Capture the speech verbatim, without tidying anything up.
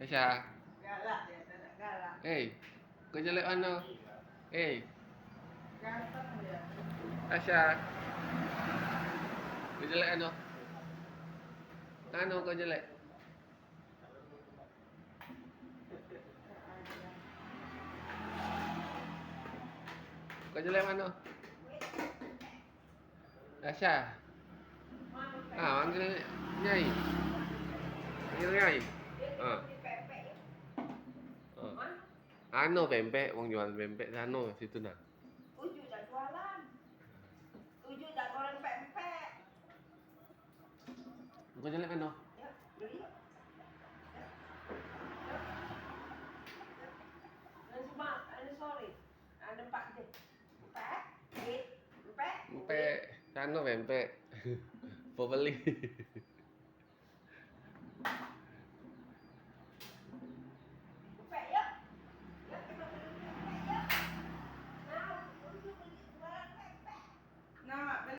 Tasya. Galak dia, tak nak galak. Hei, kau jelek mano? Hei. Ganteng dia. Tasya. Kau jelek mano? Anu, kau jelek. Kau jelek mano? Tasya. Ah, panggil Nyai. Panggil Nyai. Ah. Ah. Anu pempek, wong jual pempek sano situ nah. Tujuh dak jualan. Tujuh dak goreng pempek. Bukan jelek kan, noh? Ya, beli yuk. Ya. Ya. Ya. Dan sebab, anu, sorry. Anu, Pak, deh. Pak, deh. Pak. Empek. Sano, empek. Mau beli.